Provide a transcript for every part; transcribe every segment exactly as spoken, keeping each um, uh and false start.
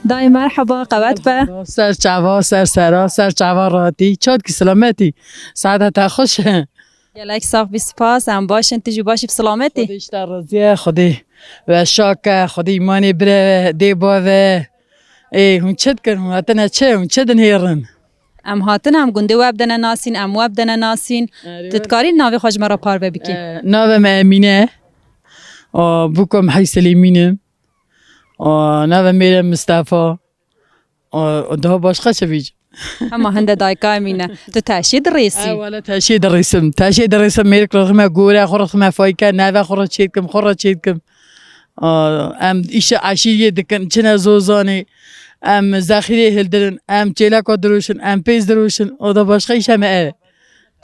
Dayê merheba, qewet be. Ser çava, ser sera, ser çava rahatî. Çatkî selametî. Saeta te xweş. Gelek sax bî, spas. Em baş in, tu jî baş î, bi selametî? Xwedê ji te razî ye, Xwedê we şa ke, Xwedê îmanê bire dê bave. Ê, hûn çi dikin? Hûn hatine çi? Hûn çi dinêrin? Em hatin, em gundê we bidene nasîn, em we bidene nasîn. Erê, Tu we- dikarî navê xwe ji me re parve bikî? E, navê me Emîne. A, bûka me Heyselê Mîn im. A, navê mêrê Mistefa. A, daha başka çi bêjim? Hema hinde dayka Emîne. Tu teşê dirêsî? E, wele teşê dirêsim. Teşê dirêsim, mêrik rixime gore, xwe rixime fayke, neve xwe re çêdikim, xwe re çêdikim. A, em îşe eşîriyê dikin, çine zozanê. Em zexîrê hildirin, em çêleka diroşin, em pêz diroşin. O da başka îşe me ev e.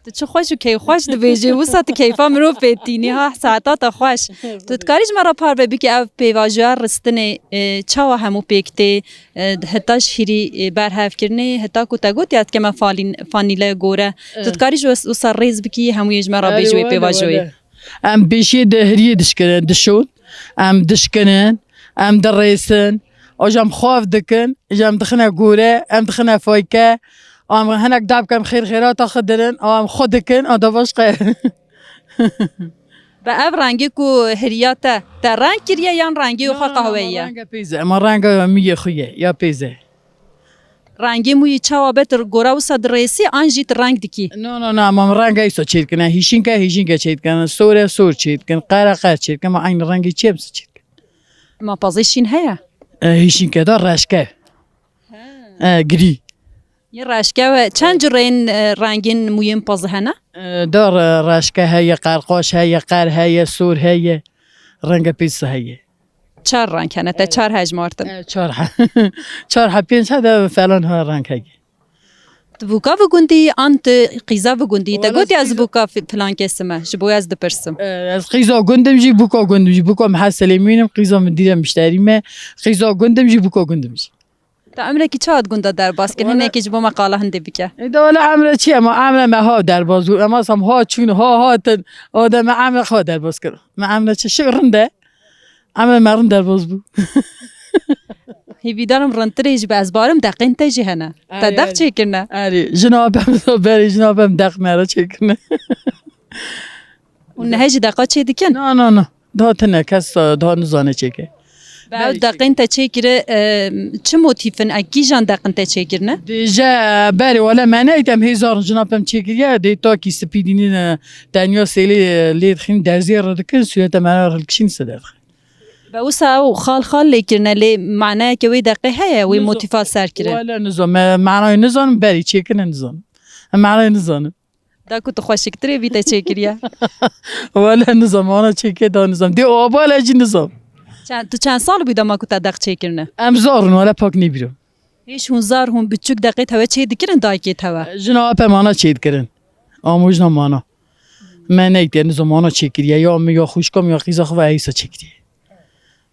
Tu çi xweş û keyfxweş dibêjî, wisa tu keyfa mirov pê tînî ha, saeta te xweş. Tu dikarî ji me re parve bikî ev pêvajoya ristinê, e, çawa hemû pêk tê, e, heta ji hîrî, e, berhevkirinê, heta ku te got ya dikeme falîn-, fanîle gore. Tu dikarî ji wes-, wisa rêz bikî, hemûyê ji me re bêjî wê pêvajoyê. Em pêşiyê di hiriyê dişkirin, dişon, em dişkinin, em dirêsin, o ji em xav dikin, ji em dixine gore, em dixine fayke, em hinek dab kem xêr xêrata xidirin, em xwe dikin, a da başqe. Bi ev rengê ku hiriya te, te reng kiriye yan rengê xwe qehweyî ye? Renge pêz e, ema renga miyê xwe ye, ya pêz e. Rengê mûyî çawa be, tu gora wisa dirêsî an jî tu reng dikî? No, no, no, ema min renga îsa çêdikine, hîşînke, hîşînke çêdikin, sor e, sor çêdikin, qer e, qer çêdikin, ema eynî rengê çi ye, wisa çêdikin. Ema pazê şîn heye? E, hîşînke da reşke. E, girî. Yê reşke ve çend cureyên, e, rengên mûyên pazî hene? E, da re-, reşke heye, qerqaş heye, qer heye, sor heye, renge pêz heye. Çar reng hene, te çar hejmartin. E, çar he-, çar he, pênc he de falan ha reng heye. Tu bûka vi gundî an tu qîza vi gundî? Te got ez bûka fi-, filan kesî me, ji bo ez dipirsim. E, ez qîza gundim jî, bûka gundim jî, bûka me Heyselê Mîn im, qîza min dîre mişterî me, qîza gundim jî, bûka gundim jî. Te emrekî çawa di gunda derbas kir? Wala- Hinekî ji bo me qala hindê bike. Ê, de wala emre çi ye? Ma emre me ha derbas bû. Em asam ha çûn, ha hatin. O de me emre xwe derbas kir. Me emre çi şi rind e. Emre me rind derbas bû. Hêvîdarim rindtirê jî be, ez barim deqên te jî hene. Te Erê, deq erê. Çêkirine. Erê, jina bem berê, jina bem deq me re çêkirine. Hûn nihe jî deqa çê dikin? Na, na, na. Daha tine kes, e, daha nizane çêke. Bi ew deqên te çêkire, e, çi motîf in? E, kîjan deqin te çêkirine? Dêje, berê, wele me neyt em hêzar in, jina pem çêkiriye, dê takî spî dînin, e, tenya sêlê, e, lê dixin, derziyê re dikin, sûrete me re hilkişîn se derxin. Be wisa ew xal xal lê kirine, lê maneyeke wê deqê heye, wê Nizo- motîfa ser kirin? Wele nizam, me manayê nizanim, berê çêkirine nizanim. Em manayê nizanim. Da ku tu xweşiktirê bî te çêkiriye. Wele nizam, ana çêkê da nizam. Dê ava le jî nizam. Çend, tu çend sal bû dema ku te deq çêkirine? Em zar in, wele pak nêbîro. Hêj hûn zar, hûn biçûk deqê tewe çê dikirin dayikê tewe? Jina apem ana çê dikirin. Amo jina mana. Me neyte nizam ana çêkiriye. Ya min ya xwişka min ya qîza xwe ve heysa çêkiriye.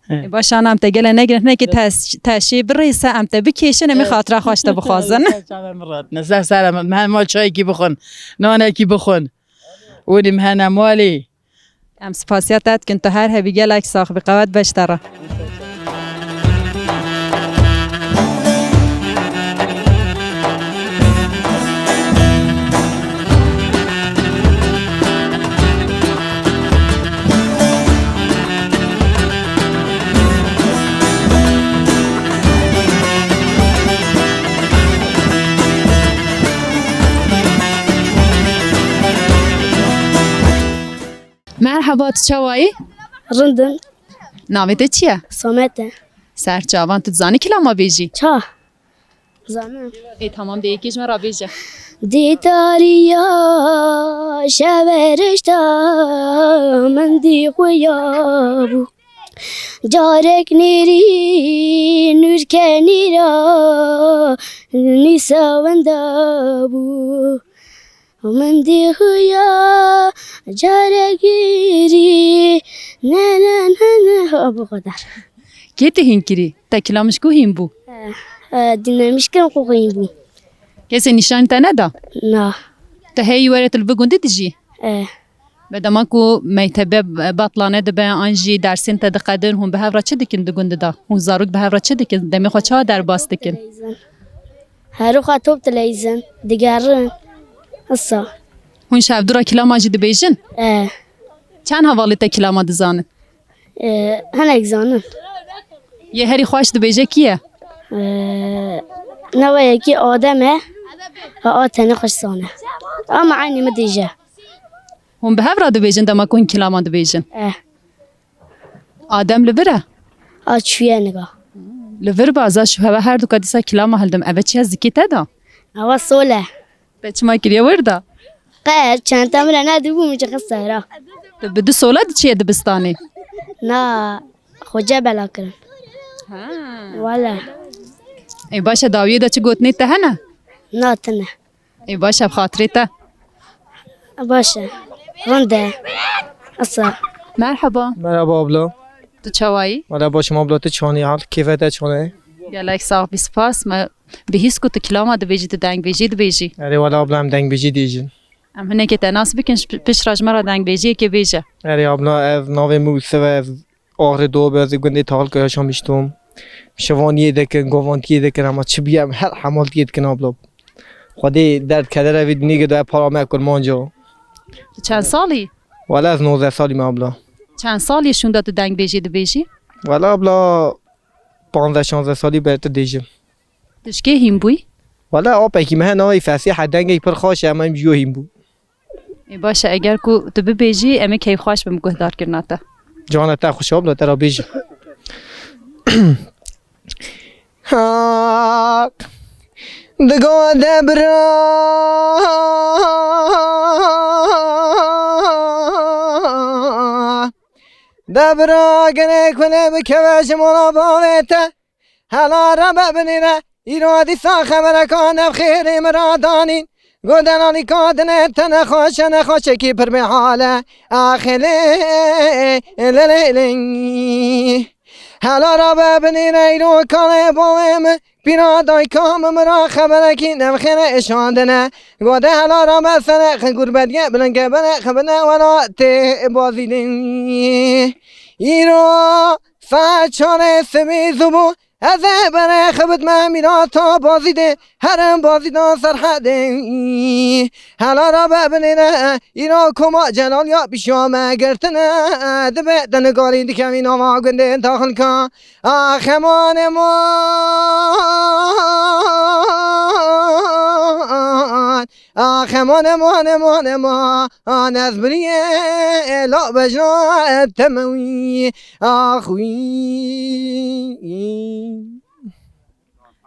He. Ê, baş, ana em te gele negirin, hinekî te, te şê birêse, em te bikêşin, em ê xatira xwe ji te bixwazin. Ser çavê min rahatine, ser serê min. Hema çayekî bixwin, nanekî bixwin. Û dim hene malê. Em spasiya te dikin, tu her hebî gelek sax bî, qewet be ji te re. Merheba, tu çawa yî? Rindim. Navê te çi ye? Samet e. Ser çavan, tu dizanî kilama bêjî? Ça. Zanim. Ê, tamam, de yekê ji me re bêje. Dê tariya şeverişta min dî xuya bû. Carek nêrî nûrkenî ra nîsa winda bû. Min dî xuya carek girî. Ne, ne, ne, ne. Ha, bu kadar. Kê tu hîn kirî? Te kilam ji ku hîn bû? Eh, eh, dîne mişkin ku hîn bû. Kesê nîşanî te neda? Na. Tu heyî were tu li vî gundî dijî? Eh. Be dema ku mektebe betlane dibe an jî dersên te diqedin, hûn bi hev re çi dikin di gund de? Hûn zarok bi hev re çi dikin? Demê xwe çawa derbas dikin? Herûxa top dileyzin, digerin. Issa. Hûn ji hevdû re kilama jî dibêjin? E. Çend hevalê te kilama dizanin? E, hinek zanin. Yê herî xweş dibêje kî ye? E, newe yekî Adem e. Ha, a tenê xweş zane. Ama eynî min dêje. Hûn bi hev re dibêjin dema ku hûn kilama dibêjin? E. Adem li vir e? A çûye niga. Li vir be, ez ji hewe her du ka dîsa kilama hildim. Eve çi ye, zikê te da? Ewa sol e. Te çima kiriye wir da? Qer, çenta min re nedibû, min jixist sera. Tu bi du sola diçiye dibistanê? Na, xoce bela kirin. Ha. Wala. Ê baş e, dawiyê de çi gotinê te hene? Na, tine. Ê baş e, bi xatirê te. Baş e. Rind e. Asa. Merhaba. Merhaba abla. Tu çawayî? Wala başim abla, tu çanî hal? Kêfe te çane? Gelek sax bî, spas. Me bihîst ku tu kilama dibêjî, tu dengbêjî dibêjî. Erê wala abla, em dengbêjî dibêjin. Em hinekê te nas bikin, ji pi-, pişt re ji me re dengbêjiyekê bêje. Erê abla, ez navê min Ûsiv e, ez Axrê do be, ez ê gundê Tahilka yaşamıştım. Şivaniyê dikin, govantiyê dikin, ama çi bîye em her hemaltiyê dikin abla. Xwedê derd kedere vê dinyê girdoye para me kurmanca. Tu çend salî? Wala ez nozdeh salî me abla. Çend salî şûnda tu dengbêjî dibêjî? Wala abla, panzdeh şanzdeh salî bertir dêjim. Tu ji kê hîn bûyî? Wala apekî me hene, ay fesîh e, dengê pir xweş e, em em ji yo hîn bû. Ê baş e, eger ku tu bibêjî, em ê keyfxweş bin bi guhdarkirina te. Cana te xweş abla, te re bêjim. Hak, digo debra, debra gere kule bikeve ji mala bavê te. Hela rabe binêre, îro dîsa xebereka nexêrê min ra danîn. Go delalîka dine te nexweş e, nexweşekî pir bêhal e. Axê lê, lê, lê, lê. Hela rabe binêre, îro kalê bavê min, pîra dayka min, min ra xeberekî nexêrê şandine. Go de hela rabe sere, xi gurbetiye, bilinke bere, xi bine welatê bazîdin. Îro saet çarê sibî zû bû, ez ê berê xebitme mîrata bazîdê, herim bazîda Serhedê. Hela rabe binêre, îro koma Celal ya pişiya me girtine, dibe te nikarî dikevî nava gundê Tahilka. Ax eman eman, ax eman eman, eman eman, ez biriyê la bejna temewî. Axwî.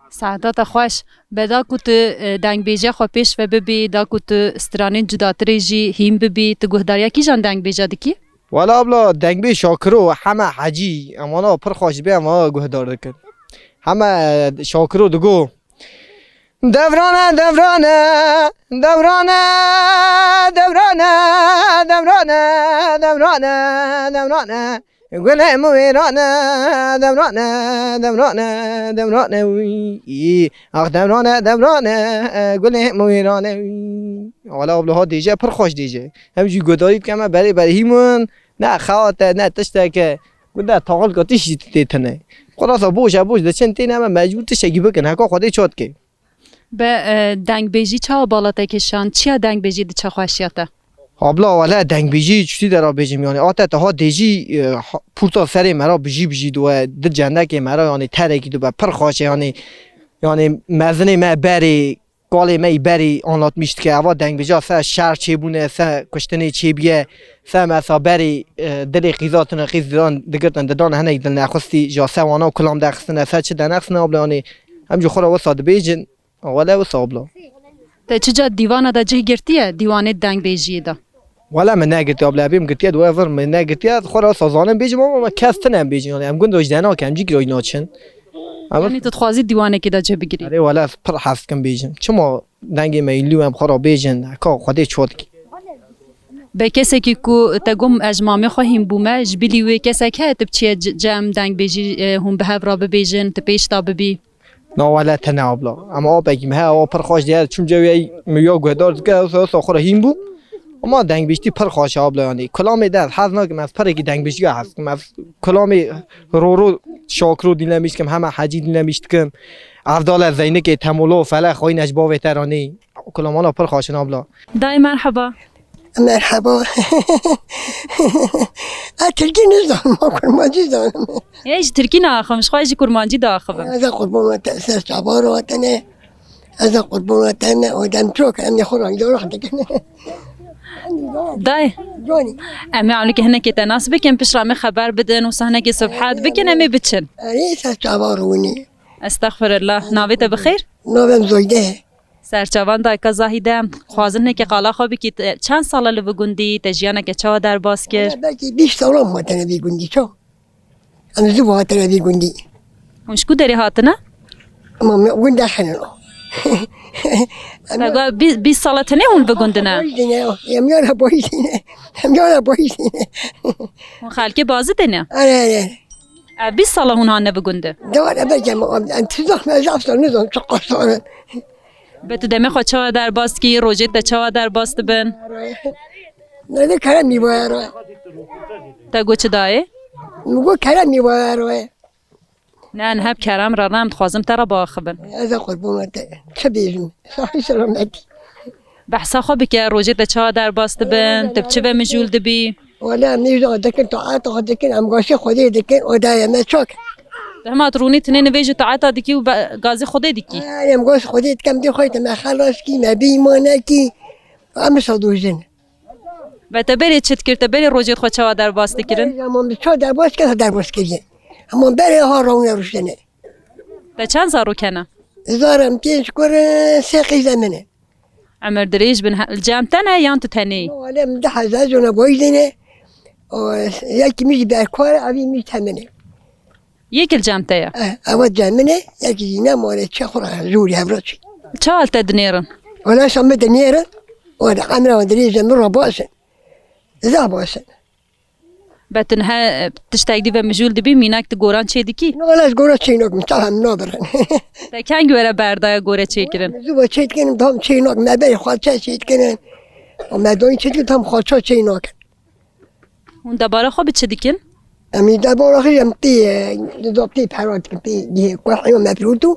Saeta te xweş. Be da ku tu, e, dengbêjiya xwe pêş ve bibî, da ku tu stranên cudatirê jî hîn bibî, tu guhdariya kîjan dengbêja dikî? Wala abla, dengbêj Şakiro, Heme Hecî, em wana pir xweş dibê, em wana guhdar dikin. Heme Şakiro digo, Devrane, devrane, devrane, devrane, devrane, devrane, devrane. Gulê min wêran e, devrane, devrane, devrane wî. Ax devrane, devrane, gulê min wêran e wî. Wala abla ha dêje, pir xweş dêje. Hem jî guhdarî dike me berê berê hî min. Ne xewate, ne tişteke. Gunda Tahilka tiştî tê tine. Xulasa boş e, boş de çend têne me mecbûr tiştekî bikin. Heka Xwedê çat ke. Be, e, dengbêjî çawa bala te kişand? Çiya dengbêjî diçe xweşiya te? Abla, wele dengbêjî çutî de ra bêjim, yanî, ate te ha dêjî, e, ha, pûrta serê me ra bijî bijî diwe, di cendekê me ra, yanî, terekî dibe, pir xweş e, yanî, yanî, mezinê me berê, kalê me yî berê anlatmîş dike, eva dengbêja se şer çêbûne, se kuştinê çêbiye, se mesa berê, e, dilê qîza tune, qîz didan, digirtin, didan hinek dilnexwistî, ja se wana kulam dexistine, se çi denexistine, abla, yanî, em ji xwe re wisa dibêjin. Wele wisa abla. Te çica dîwana de cih girtiye, dîwanê dengbêjiyê de? Wele min negirtiye abla, bêm girtiye, di we vir min negirtiye, xwe re wisa zanim bêjim, ama kes tine em bêjin, yanî em gund roj dena ke, em cî giroj naçin. Ama Yanî tu dixwazî dîwanekê de cih bigirî? Erê wele ez pir hez dikim bêjim. Çima dengê me yî lû em xwe re bêjin, heka Xwedê çot kî. Be kesekî ku te gom ez ji mamê xwe hîn bûme, ji bilî wê kesek heye tu biçiye ce-, cem dengbêjî, e, hûn bi hev re bibêjin, tu pêş de bibî? Na wele tene abla. Ama apekî me he, awa pir xweş diye. Çim cewê min ya guhdar dike, wisa, wisa xwe re hîn bû. Ama dengbêjtî pir xweş e abla, yanî kulamê de ez hez nakim, ez pirekî dengbêjtiya hez dikim. Ez kulamê Roro Şakiro dînlemîş dikim, hema Hecî dînlemîş dikim. Evdale Zeynekê Temolo Fele xwîne ji bavê te ranî. Kulamana pir xweş in abla. Dayê merheba. Merheba. Ez tirkî nizanim, ma kurmancî zanim. Ê ji tirkî naaxivim, ji xwe ji kurmancî diaxivim. Ez ê qurbana te ser çavara te ne. Ez ê qurbana te ne, o dem çok, em ne xwe rengdar dikin. Dayê. Canî. Em ê ewlîkê hinekê te nas bikin, piştre em ê xeber bidin û hinekê sibhat bikin, em ê biçin. Erê ser çavara winî. Estexfirullah. Navê te bi xêr? Navê min Zoyde. Serçavan dayika Zahîde, em dixwazin hinekî qala xwe bikî. Te çend sal e li vî gundî, te jiyaneke çawa derbas kir? Belkî bîst salan ma tene vî gundî, çawa? Em zû hatine vî gundî. Hûn ji ku derê hatine? Ama me gund derxînin. Te got bî-, bîst sal e tenê hûn vî gundî ne? Boyî dîne, em yara boyî dîne. Em yara boyî dîne. Hûn xelkê Bazidê ne? Erê, erê. E, bîst sal e hûn hatine vî gundî. Dewa de belkî em, em, em tuzak me zaf sal nizam çiqas sal e. Be tu demê xwe çawa derbas dikî, rojê te çawa derbas dibin? Ne de kerem mîvaya re. Te got çi dayê? Min got kerem mîvaya re. Ne, ne, hep kerem re ne, em dixwazim te re biaxivin. Ez ê qurbana te. Çi bêjim? Sahî selametî. Behsa xwe bike, rojê te çawa derbas dibin, tu bi çi ve mijûl dibî? Wele em nîja dikin, taeta xwe dikin, em gazî Xwedê dikin, o dayê me çak. Dema tu rûnî tinê nivêj û taeta dikî û be-, gazî Xwedê dikî. Em gazî Xwedê dikin, em dê xwe te me xelas kî, me bî îmanekî. Em sadojin. Ve te berê çi dikir, te berê rojê xwe çawa derbas dikirin? Zaman bi çawa derbas kir, derbas kiriye. Ama berê ha rawne ruştene. Te çend zarok hene? Zarem pênc kur, sê qîze min e. Emir dirêj bin, he-, li cem te ne yan tu tenê yî? Alem di hezar cona boy dene. O, yekî min jî berkar, evî min jî temine. Yek li cem te ye? Eh, ewa cem min e, yekî jî ne mare çe xwe re zûrî hevra çi. Çawa li te dinêrin? Wala şa min dinêrin. Wala emra dirêj e min re baş in. Zaf baş in. Be tu niha tiştek dî ve mijûl dibî, mînak tu goran çê dikî? No, ez gora çê nakim, çawa em nabirin. Te kengî were berdaya gore çêkirin? Zû ve çê dikin, tam çê nakim, me berê xalça çê dikin. O me doyî çê dikin, tam xalça çê nakin. Hûn debara xwe bi çi dikin? Em ê debara xwe em tê, e, dop tê pera dikin, tê gihê ku heywan me pirût û,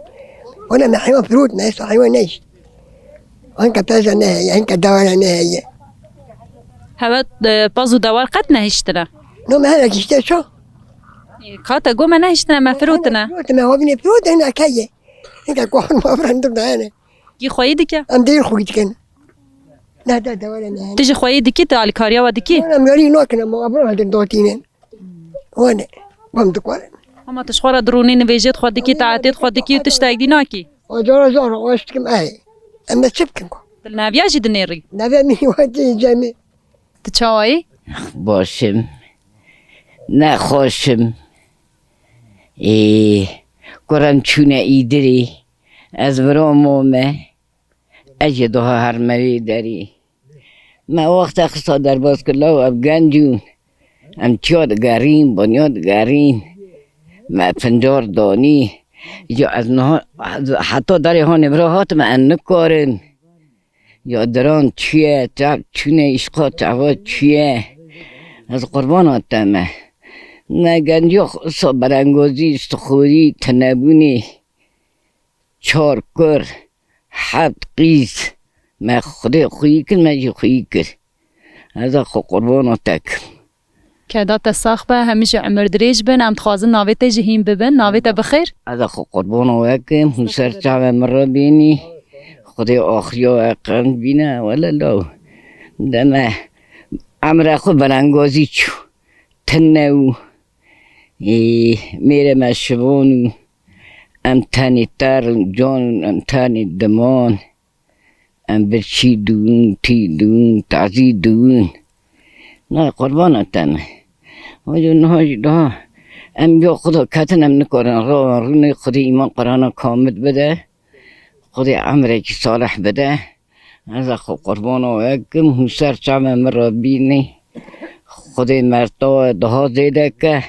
wala me heywan pirût, me êsta heywan nehişt. Hinka peza neheye, hinka dewara neheye. Hewe, e, paz û dewar qet nehiştine? No, me hinek hişte ço. E, ka te got me nehiştine, me firotine. Firotine, me havînê firotine, hinek heye. Hinka kuhan ma virin dur dayene. Kî xweyî dike? Em dêr xweyî dikin. Ne de dewara nehene. Tu jî xweyî dikî, tu alîkariya we dikî? Em yarî nakin, em abra hadin dotînin. Wane, bam dikwarin. Hema tu ji xwe re dirûnî nivêjêt xwe dikî, taetêt xwe dikî û tiştek dî nakî? Acara zor aş dikim, ey. Em de çi bikin ku? Tu li neviya jî dinêrî? Neve min wetî cemî. Tu çawa yî? Baş im. Nexweş im. Ê, kurem çûne îdirî. Ez viro mome. Ez jî doha hermerî derî. Me wexta xista derbas kir, law ev genc bûn. Em çiya digerîn, baniya digerîn. Me fincar danî. Ji ez niha, heta derê hanê vira hatime, em nikarin. Ya diran çi ye, çav çûne îşqa çava çi ye. Ez qurbana te me. Me genciya xwe sa berengozî, stixorî, tinebûnê. Çar kur, heft qîz, me Xwedê xwî kir, me jî xwî kir. Ez a xwe qurbana te kim. Keda te sax be, hemî jî emir dirêj bin, em dixwazin navê te jî hîn bibin. Navê te bi xêr? Ez a xwe qurbana we kim, hûn ser çavê min re bînî. Xwedê axiriya we qenc bîne, wele law. Deme emre xwe belengazî çû. Tine û, ê, mêrê me şivan û em tenê ter û can û em tenê diman. Em birçî dûn, tî dûn, tazî dûn. Nayê qurbana te me. Wece niha jî daha em ya Xuda ketin em nikarin rawan rûnê Xwedê îman Qur'ana kamil bide. Xwedê emrekî salih bide. Ez a xwe qurbana we kim, hûn ser çavê min re bînî. Xwedê merta we daha zêde ke.